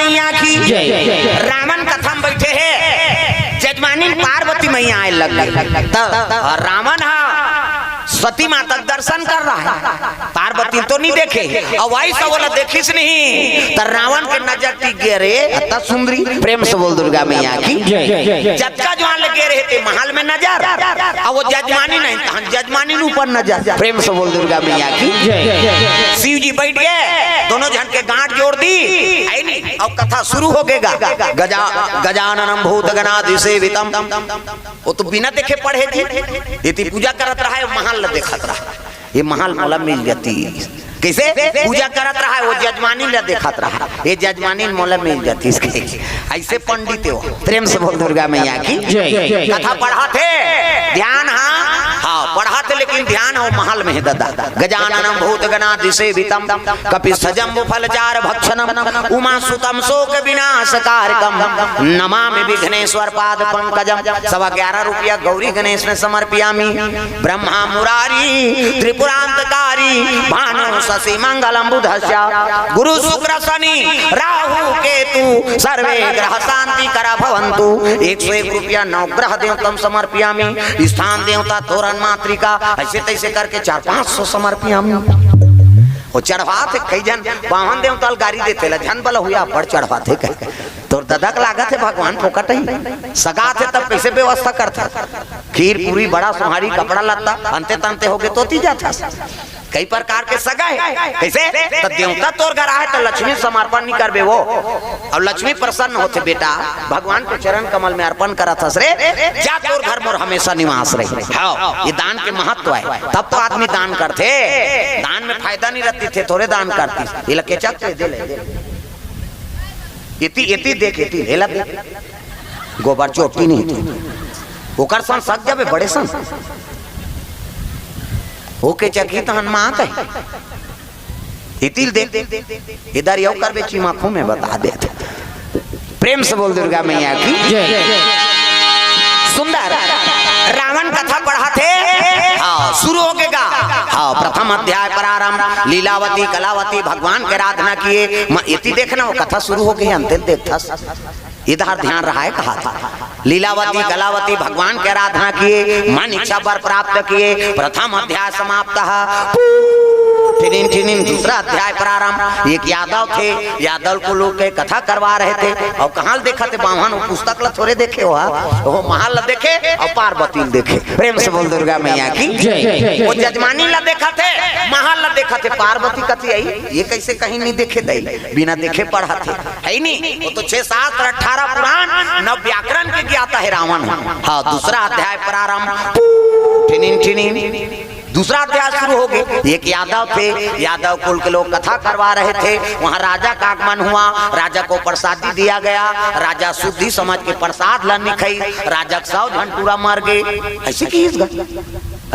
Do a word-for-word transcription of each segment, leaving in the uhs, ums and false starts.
मैया की। जय। रावण कथा में बैठे हे, जजमानी पार्वती मैया आए लग गई। त रावण हा सती माता के दर्शन कर रहा है, पार्वती तो नहीं देखे, अउ वही सब बोला देखिस नहीं, त रावण के नजर टिक गए रे, अत्ता सुंदरी। प्रेम से बोल दुर्गा मैया की। जय। जतका जुआन लगे रहे थे महल में नजर, अब वो जजमानी नहीं, तहन जजमानी ऊपर नजर। प्रेम से बोल दुर्गा मैया की। जय। शिव जी बैठ गए, दोनों झन के गांठ जोड़ दी, है नी? अब कथा शुरू हो गएगा। गजा गजाननम भूत गणाधिसेवितम। वो तो बिना देखे पढ़े जी, इति पूजा करत रहा है, महल ल देखत रहा, ये महल मोला मिल जाती। कैसे? पूजा करत रहा है, वो जजमानी ल देखत रहा, ये जजमानी मोला मिल जाती। इसके ऐसे पंडित हो। प्रेम से बोल दुर्गा मैया की। जय। कथा पढ़ा थे, ध्यान, हाँ, हाँ, पढ़ा थे, लेकिन ध्यान हो महल में है दादा। गजाननम भूत गणाधिसेवितम, कपित्थ जम्बू फलचार भक्षणम, उमा सुतम शोक विनाश कारकम, नमामि विघ्नेश्वर पाद पंकजम। सवा ग्यारह रुपया गौरी गणेश में समर्पयामी। ब्रह्मा मुरारी त्रिपुरांतकारी, भानु शशि मंगलम बुधस्य, गुरु शुक्र शनि राहु केतु, सर्वे ग्रह शांति करा भवंतु। एक सौ एक रुपया नवग्रह देवतम समर्पयामी। स्थान देवता तोरण मातृका, ऐसे तैसे करके चार पाँच सौ समर्पयामी। वो चढ़वा थे, कई झन बावन देवता ल गारी देथे ला, झन बल हुआ बड़ चढ़वा थे कहे। तोर ददा के लागत है भगवान फोकट ही सगा थे, तब कैसे व्यवस्था करथे? खीर पूरी, बड़ा सोहारी, कपड़ा लत्ता, अंते तंते होगे तो ती जाथस। कई प्रकार के सगा है। कैसे? त देवता तोर घर आहे त लक्ष्मी समर्पण नहीं करबे वो, और लक्ष्मी प्रसन्न होथे बेटा, भगवान के चरण कमल में अर्पण करत हस रे, जा तोर घर मोर हमेशा निवास रहे। हाँ, ये दान के महत्व है। तब तो आदमी दान करथे, दान में फायदा नहीं रहती थे, थोड़े दान करती। ये लके चक दे ले, दे ले। एती, एती देख, एती हेला देख। गोबर चोटी नहीं थी। ओकर सन सक जाबे बड़े सन। ओके चकी तहन माँ कहे। एती देख, इधर यो करबे चीमा खू में बता दे। प्रेम से बोल दुर्गा मैया की। जय। सुंदर रावण कथा पढ़ा थे। हाँ, शुरू हो गएगा। हाँ, प्रथम अध्याय प्रारंभ। लीलावती कलावती भगवान के आराधना किए। म-, एती देखना, वो कथा शुरू हो गई, अंतिम देखता। इधर ध्यान रहा है, कहा था। लीलावती कलावती भगवान के आराधना किए, मन इच्छा वर प्राप्त किए। प्रथम अध्याय समाप्त। पू, ठिनिन ठिनिन, दूसरा अध्याय प्रारंभ। एक यादव थे, यादव को लोग के कथा करवा रहे थे। और कहाँ देखा थे बावन, वो पुस्तक ला थोड़े देखे हो, वो महल ला देखे और पार्वती ला देखे। प्रेम से बोल दुर्गा मैया की। जय। वो जजमानी ला देखा थे, महल ला देखा थे, पार्वती कथी आई, ये कैसे कहीं नहीं देखे दई, बिना देखे पढ़ा थे, है नहीं? वो तो छह शास्त्र, अठारह पुराण, नव व्याकरण के ज्ञाता है रावण। हाँ, दूसरा अध्याय प्रारंभ। ठिनिन ठिनिन, दूसरा अध्याय शुरू हो गए। एक यादव थे, यादव कुल के लोग कथा करवा रहे थे, वहाँ राजा का आगमन हुआ, राजा को प्रसादी दिया गया। राजा शुद्धि समझ के प्रसाद ला नहीं खाई, राजा के सौ झन टूरा मर गए। ऐसे की इस ग-,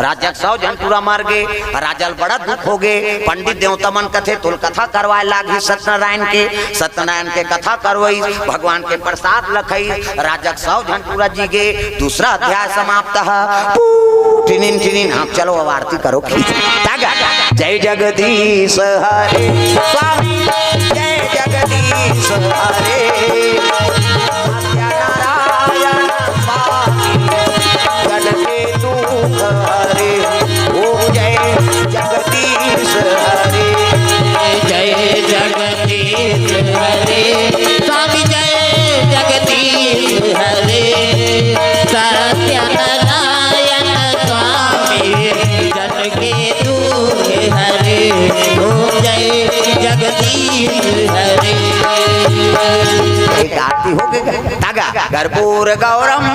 राजा के सौ झन टूरा मर गए। राजा ल बड़ा दुख हो गए। पंडित देवता मन कथे, "तोल कथा करवाए लागही सत्यनारायण के।" सत्यनारायण के कथा करवाई, भगवान के प्रसाद लखाई, राजा के सौ झन टूरा जी गए। दूसरा अध्याय समाप्त है। पू, ठिनिन ठिनिन, हाँ, चलो अब आरती करो, खींच। तागा, जय जगदीश हरे, स्वामी जय जगदीश हरे, सत्यनारायण स्वामी, जन के दुख हरे, ओम जय जगदीश हरे। जय जगदीश हरे, स्वामी जय जगदीश हरे, सत्यनारायण स्वामी, जन के दुख हरे, ओम जय जगदीश हरे। एक आरती हो गई। तागा। कर्पूर गौरम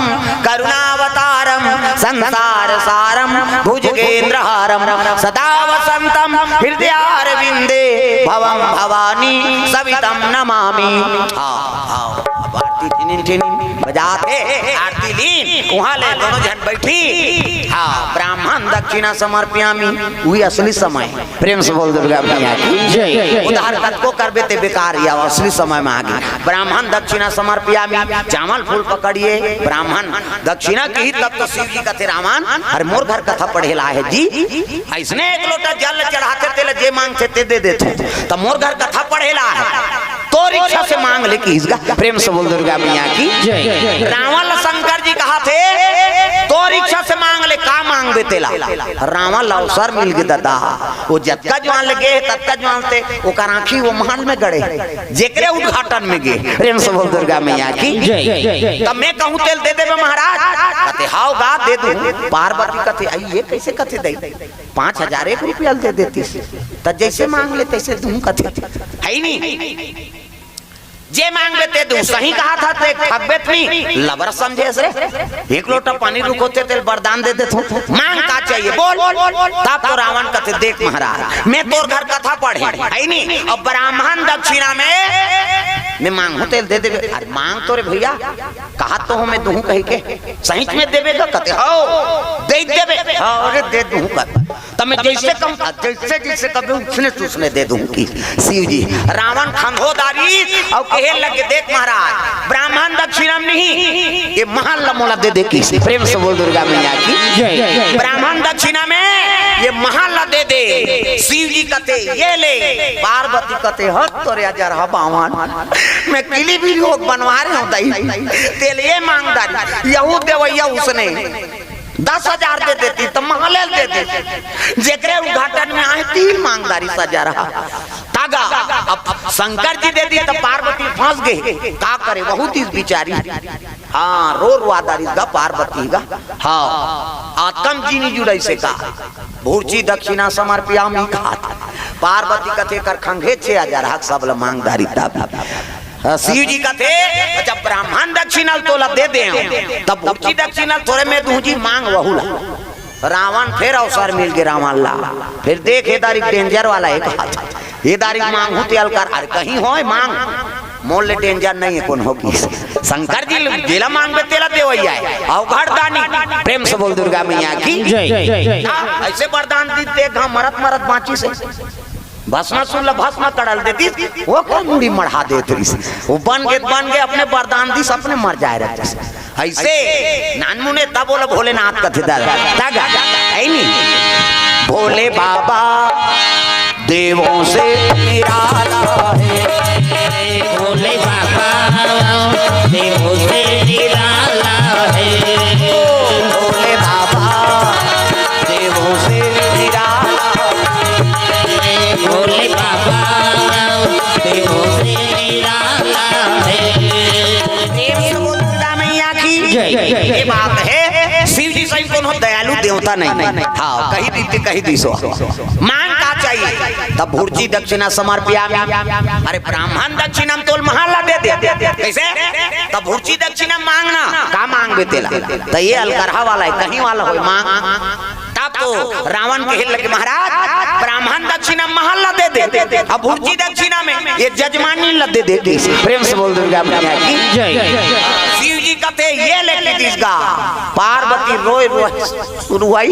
करुणावतारम संसार सारम भुजगेंद्रहारम सदा वसंतम हृदयारविंदे भवम भवानी सवितम नमामि। हाँ, हाँ, अब आरती ठिनिन ठिनिन बजात हे, आरती लीन, वहाँ ले दोनों झन बैठी। हाँ, ब्राह्मण दक्षिणा समर्पयामि, वही असली समय। प्रेम से बोल दुर्गा मैया की। जय। उधार कतको करबे ते बेकार, या असली समय में आगे। ब्राह्मण दक्षिणा समर्पयामि, चावल फूल पकड़िए, ब्राह्मण दक्षिणा की, तब तो शिव जी कथे, "रावण, अरे मोर घर कथा पढ़े ला है जी, ऐसने एक लोटा जल चढ़ाथे, तेला जे मांगथे ते दे देथे, तब मोर घर कथा पढ़े ला है, तोर इच्छा से मांग ले किहिस गा। प्रेम से बोल दुर्गा मैया की जय। रावण ला शंकर जी कहाथे, तोर इच्छा से मांग ले, का मांगबे तेला? रावण ला अवसर मिल गे दादा, वो जतका जुआन ले गे हे, ततका जुआन ते ओकर आँखी वो महल में गड़े, जेकरे उद्घाटन में गे। प्रेम से बोल दुर्गा मैया की जय। तब मैं कहूँ तेला दे देबे महाराज, कथे हाव गा दे दूँ। पार्वती कथे, अई ये कइसे कथे दई? पाँच हजार एक रुपया दे देतिस, त जइसे मांग ले तइसे दूँ कथे, हइ नी? जे मांगबे ते दूँ, सही कहाथा ते, ठगबे त नी, लबर समझे हस रे। एक लोटा पानी रुकोथे तेला बरदान दे देथों, मांग का चाहिए बोल। तब तो रावण कथे, देख महाराज, मैं तोर घर कथा पढ़े, हइ नी? अउ ब्राह्मण दक्षिणा में मैं मांगहूँ तेला दे देबे। अरे मांग तो रे भइया, कहात तो हों मैं दूँ कहिके, सहीच में देबे गा कथे, हव, दे देबे, हव, अरे दे दूँ कथे। त मैं जइसे कहूँ, जइसे जइसे कबे उसने उसने दे दूँ किहिस शिव जी। रावण खंधो दारिस अउ कहे लगे, देख महाराज, ब्राह्मण दक्षिणा में नहीं, ये महल ला मोला दे दे किहिस। प्रेम से बोल दुर्गा मैया की जय। ब्राह्मण दक्षिणा में ये महल ला दे दे। शिव जी कथे, ये ले। पार्वती कथे, हट तोरे अजरहा बावन, मैं किली बिली होके बनवा रहे हँव दई, तेला ये मांग दारी, यहू देवइया उसने दस हजार दे देतिस त महल ल दे देतिस। जेकरे उद्घाटन में आहे, तेला मांग दारिस अजरहा। त गा, अब शंकर जी दे दिस त पार्वती फंस गे। का करे, बहुत ही बिचारी। हाँ, रो रुआ दारिस गा पार्वती गा। हाँ, आतम जी नी जुड़इसे का। भुरची दक्षिणा समर्पयामि कहाथे। पार्वती कथे, कर खंघे छे हजार हक सब ल मांग दारी तब। हाँ, शिव जी कथे, जब ब्राह्मण दक्षिणा ल तोला दे देंव, तब भुरची दक्षिणा ल थोरे में दूँ जी, मांग वहू ला। रावण फेर अवसर मिल गे रावण ला। फेर देख, ए दारी danger वाला एक हाथ। ए दारी मांगहूँ तेला कर, अरे कहीं होय मांग। मोर ले danger नहीं हे कोनो किहिस। शंकर जी जेला मांगबे तेला देवइया हे। अवघड़ दानी। प्रेम से बोल दुर्गा मैया की जय। हाँ, अइसे बरदान दिस ते, गा मरत मरत बाँचिस हे। भस्मासुर ला भस्म करल देतिस, ओकर मुड़ी मढ़ा देत रहिस। वो बन गे, बन गे, अपने बरदान दिस, अपने मर जाए रहतिस। अइसे नानमुन हे तब ओला भोलेनाथ कथे दादा। त गा, हइ नी? भोले बाबा देवों से निराला है। भोले बाबा देवों से निराला है। भोले बाबा देवों से निराला। भोले बाबा देवों से निराला है। प्रेम से बोल दुर्गा मैया की जय। ये बात हे, शिव जी सही कोनो दयालु देवता नहीं। हाँ, कहि दिस ते कहि दिस। मांग का चाहिए? तब भुरची दक्षिणा समर्पयामि। अरे ब्राह्मण दक्षिणा म तोला महल ला दे दे। कइसे? तब भुरची दक्षिणा मांग ना, का मांगबे तेला? त ये अलकरहा वाला हे, कहीं वाला होय मांग। तब तो रावण कहे लगे, महाराज, ब्राह्मण दक्षिणा महल ला दे दे, अब भुरची दक्षिणा में ये जजमानी ला दे दे। प्रेम से बोल दुर्गा मैया की जय। शिव जी कथे, ये ले किहिस गा। पार्वती रोय रोय रुआई।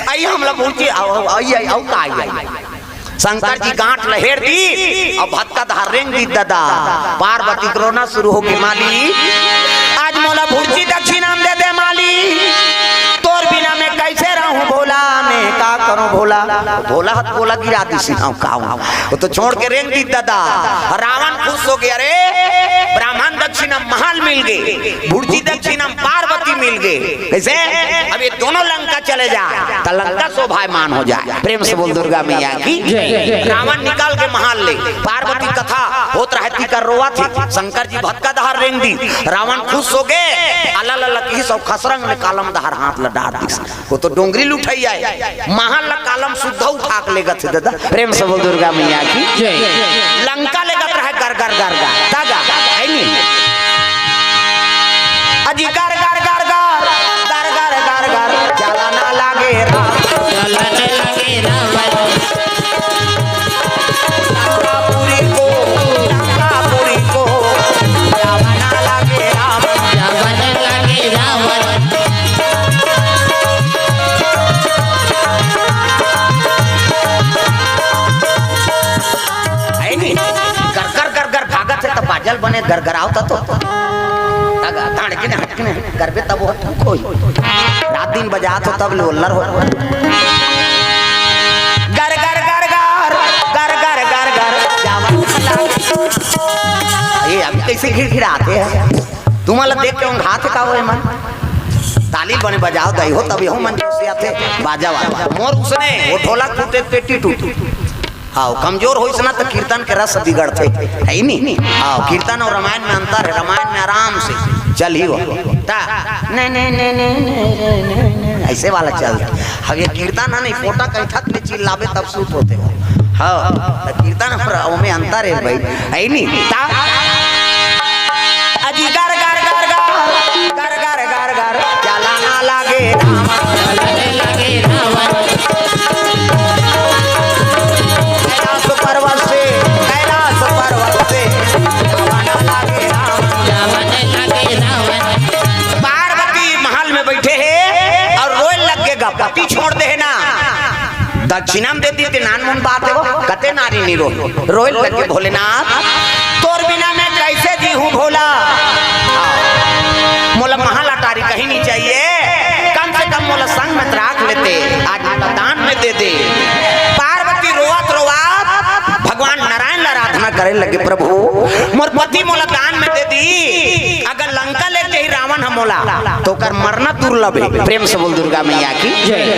अई हमला भुरची, अउ, अउ, अउ, अउ का अई? शंकर जी गांठ ल हेर दिस, अउ भतका डहर रेंग दिस दादा। पार्वती के रोना शुरू होगे, माली, आज मोला भुरची दक्षिणा म दे दे माली, तोर बिना मैं कइसे रहूं भोला, मैं का करूं भोला। भोला ह त गोला गिरा दिस, हम का हूं। वो तो छोड़ के रेंग दिस दादा। रावण खुश होगे, अरे ब्राह्मण दक्षिणा महल मिल गे, भुरची दक्षिणा पार्वती मिल गे। कइसे? अब ये दोनों लंका चले जाय, त लंका शोभायमान हो जाय। प्रेम से बोल दुर्गा मैया की जय। रावण निकल गे महल ले, पार्वती कथा होत रहय, तिकर रोवत हे, शंकर जी भतका डहर रेंग दिस, रावण खुश होगे, अलल अलल किहिस अउ खसरंग ले कालम डहर हाथ ल डार दिस। वो तो डोंगरी ल उठइया हे, महल ल कालम सुद्धा उठा के लेगत हे दादा। प्रेम से बोल दुर्गा मैया की जय। लंका लेगत रहय गर गर गर गर। त गा, हे नी? अजी गर गर गर गर, गर गर गर गर, चला ना लागे राम। चला ना लागे राम। लंकापुरी को, लंकापुरी को, चला ना लागे राम। चला ना लागे राम। हे नी? गर गर गर गर भागत हे त बाजल बने गरगरावत तो। तगा धाड़ के ने हट के ने करबे तब वो कोई। रात दिन बजात हो तब लोलर हो। गर गर गर गर, गर गर गर गर, जावन लागे। कइसे घिड़घिड़ात हे? तुमन ला देख के ओंघात हे का हो एमन? ताली बने बजाव दाई हो, तब एहू मन जोशियाथे बाजा वाला। मोर उसने वो ढोलक टूटे पेटी टूटे। हाँ, कमजोर होइस ना त कीर्तन के रस बिगड़थे, हे नी? हाँ, कीर्तन अउ रामायण में अंतर हे। रामायण में आराम से चलही हो। ता, ने, ने, ने, अइसे वाला चलथे। अब ये कीर्तन हे नहीं, पोटा कहीं थक ले चिल्लाबे तब सूत होथे हो। हाँ, त कीर्तन अउ ओमे अंतर हे भाई, हे नी? ता, अजी गर, गर, गर, गर, गर, गर, गर, गर, चला ना लागे रावण। कैलाश पर्वत से, कैलाश पर्वत से, पार्वती महल में बैठे हे अउ रोए लग गे, गा पति छोड़ दे हे ना। दक्षिणा में दे दी ते नान मुन बात हे वो, कते नारी नी रो, रोए लग गे भोलेनाथ, तोर बिना मैं कैसे जी हूँ भोला। मोला महल अटारी कहीं नहीं चाहिए, कम से कम मोला संग में राख लेते, आज मोला दान में दे दे। पार्वती रोवत रोवत भगवान नारायण ला आराधना करे लगे, प्रभु, मोर पति मोला दान में दे दी, अगर लंका ले जाही रावण ह मोला, त ओकर मरना दुर्लभ हे। प्रेम से बोल दुर्गा मैया की जय।